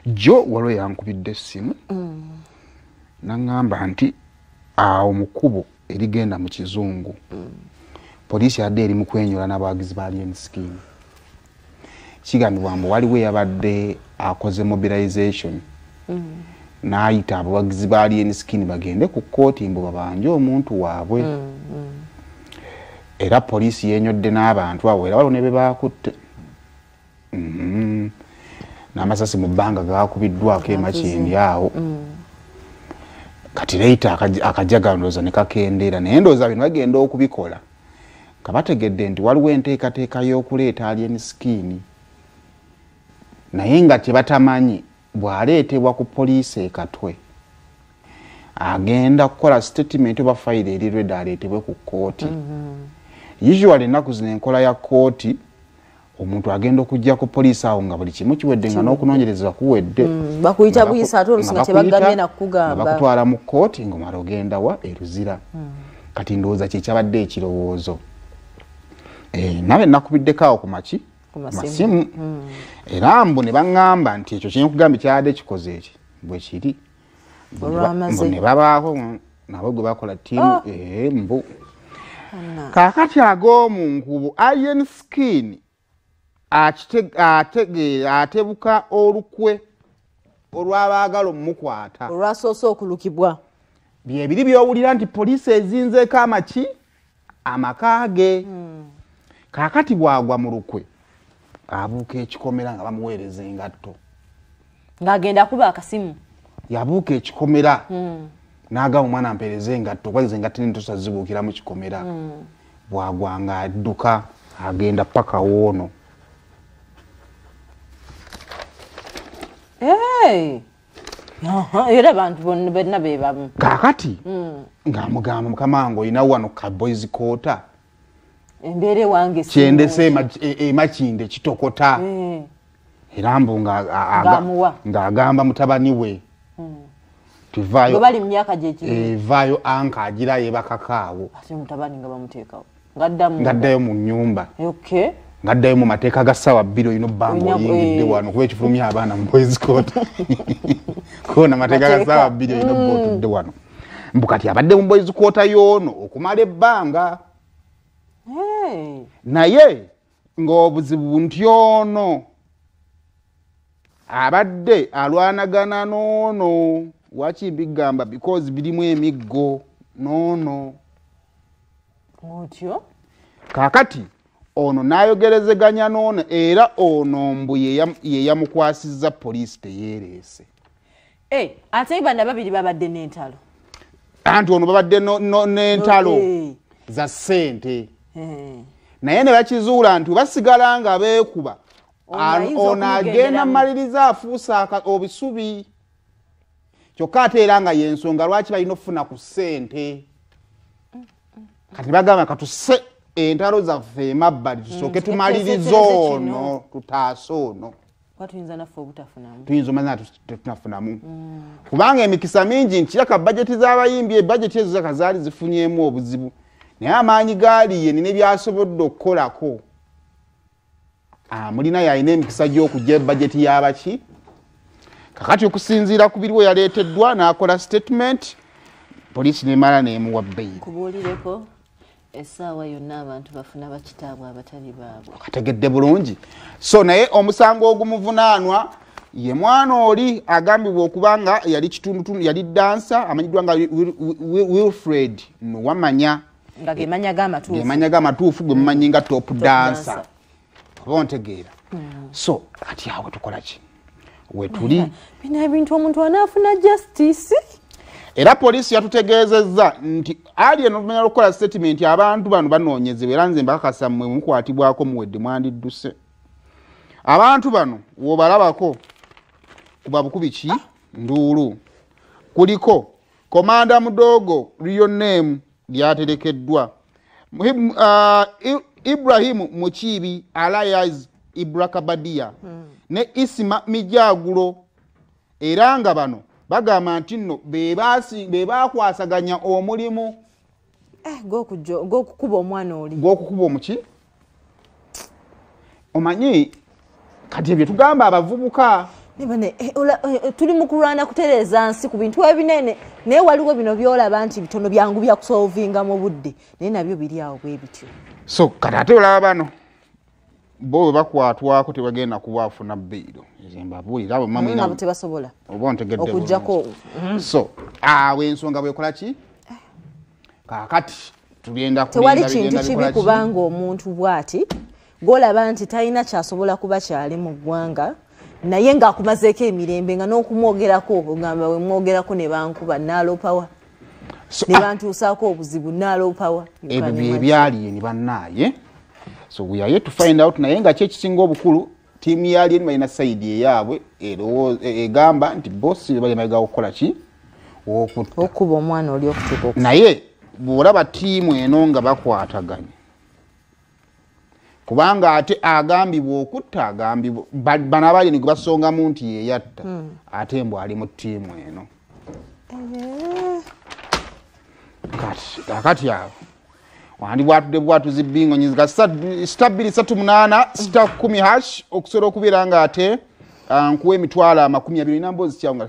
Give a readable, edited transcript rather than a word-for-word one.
Jo waliwo yankubidde essimu naŋŋamba nti awo mu kkubo erigenda mu kizungu poliisi yadde eri mu kwenyola n'abawagizi ba Alien Skin. Kigambibwa mbu waliwo eyabadde akoze mobilization n'ayita abawagizi ba Alien Skin bagende ku kkooti mbu babanje omuntu waabwe. Era poliisi yenyodde n'abantu abo era waliwo ne be baakutte. N'amasasi mu bbanga gaakubiddwako emakindi awo. Kati leeta akajaga ndowooza ne kakendeera, naye ndowooza bino bagenda okubikola nga bategedde nti waliwo enteekateeka y'okuleeta Alien Skin, naye nga tebatamanyi bw'aleetebwa ku poliisi e Katwe agenda kukola statement oba fayiro eri ready aleetebwe ku kkooti. Usually ennaku zino enkola ya kkooti omuntu agenda okujja ku poliisi awo nga buli kimu kiwedde nga n'okunoonyereza kuwedde. Bakuyita buyisa ate oluusi nga tebagambye na kukugamba. Bakutwala mu kkooti ng'omala ogenda wa e Luzira. Kati ndowooza kye kyabadde ekirowoozo. Nabe nakubiddeko awo ku maki? Masimu. Era mbu ne baŋŋamba nti ekyo kye nkugambye kyabadde kikoze eki bwe kiri. Mbu ne babaako nabo gwe bakola ttiimu mbu. Kaakati ag'omu nkubo Alien Skin atebuka olukwe olw'abaagala omukwata olwasoose okulukibwa. Byebiri by'owulira nti poliisi ezinzeeko amaki amaka ge. Kaakati bw'agwa mu lukwe abuuka ekikomera nga bamuweereza engatto ng'agenda kuba akasimu. Yabuuka ekikomera n'agamba omwana mpeereze engatto kuba engatto ntosa zibuukira mu kikomera. Bw'agwa ng'adduka agenda paka woono. Era abantu bonna be bamu. Kaakati ng'amugamba mukama wange olina wano ka boys quarter. Embeera ewange kyendese emakinde kitokota. Era mbu ng'agamba mutabani we tivaayo bali mu myaka gye vaayo anka agira yeebakakaawo. Ate mutabani nga bamuteekawo ngaddayo mu nnyumba. Ngaddayo mu mateeka ga ssaawa 2 olina obbanga oyingidde wano kuba ekifulumya abaana mu boys quarter. Koona mateeka ga ssaawa 2 olina obba otudde wano. Mbu kati abadde mu boys quarter y'ono okumala ebbanga. Naye ng'obuzibu nti ono abadde alwanagana n'ono. Waki mbigamba because birimu emiggo n'ono. Otyo? Kaakati ono n'ayogerezeganya n'ono era ono mbu ye yamukwasizza poliisi teyeereese. Ate bano babiri babadde n'entalo. Anti ono babadde n'entalo za ssente. Naye ne bakizuula nti basigala nga beekuba ono agenda maliriza afuusa obisubi. Kyokka ate era nga y'ensonga lwaki balina okufuna ku ssente. Kati bagamba katuse entalo zaffe emabbali tusooke tumalirize ono tutaase ono. Tuyinza naffe obutafunamu. Tuyinza omanya tetunafunamu. Kubanga emikisa mingi nti kiraka bajeti z'abayimbi ebajeti ezo zaka zaali zifunyeemu obuzibu. Naye amaanyi gaali ye nina byasobodde okukolako. Mulina yalina emikisa gy'okujja ebajeti y'abaki. Kakati okusinziira ku biriwo yaleeteddwa n'akola statement poliisi n'emala n'emuwa bbeeyi. Nkubuulireko essaawa yonna abantu bafuna bakitaabwe abatali baabwe. Kategedde bulungi. So naye omusango ogumuvunaanwa ye mwana oli agambibwa okuba nga yali kitundutundu yali dansa amanyiddwa nga Wilfred Nuwamanya. Nga ge mannya g'amatuufu. Ge mannya g'amatuufu gwe mumanyi nga top dancer. Oba ontegeera. So kati awo tukola ki? Wetuli. Bino ebintu omuntu anaafuna justice. Era poliisi yatutegeezezza nti Alien oluvannyuma lw'okukola statement abantu bano banoonyezebwa era nze mbakakasa mmwe mukwatibwako muwedde mwandidduse. Abantu bano w'obalabako kuba bukubi ki nduulu. Kuliko Komanda Mudogo real name lyaterekeddwa Ibrahim Mukiibi alias Ibrakabadia ne Isima Mijagulo era nga bano bagamba nti nno be baakwasaganya omulimu gw'okukuba omwana oli gw'okukuba omuki. Omanyi kati ebyo tugamba abavubuka Tuli mu kulwana kutereeza nsi ku bintu ebinene, naye waliwo bino by'olaba nti bitono byangu bya kusolvinga mu budde, naye nabyo biri awo bwe bityo. So kati ate olaba bano bo bwe bakwatwako tebagenda kubaafuna bbiiro, nze mbabuulira abo mwe abo tebasobola oba ontegedde okuggyako. So awo ensonga bwekola ki? Kaakati tugenda tewali kintu kibi kubanga omuntu bw'ati gw'olaba nti talina kyasobola kuba kyali mu ggwanga, naye ng'akumazeeko emirembe nga n'okumwogerako ogamba we mwogerako ne bankuba naaloopawa, ne bantuusaako obuzibu naaloopawa. Ebyo bye byali ni bannaaye. So we are yet to find out, naye nga ki ekisinga obukulu ttiimu ya Alien balina sayidi eyaabwe egamba nti bo si bali emabega okukola ki? Okutta. Okuba omwana oli okutuuka okufa. Naye bw'olaba ttiimu eno nga bakwataganye, kubanga ate agambibwa okutta agambibwa bano abali gwe basongamu nti ye yatta, ate mbu ali mu ttiimu eno. Kati awo wandi bwatudde bwatuzi bingo nyiziga *238 *10# okusobola okubeera nga ate nkuwa emitwalo 20 namboozi kyawo nga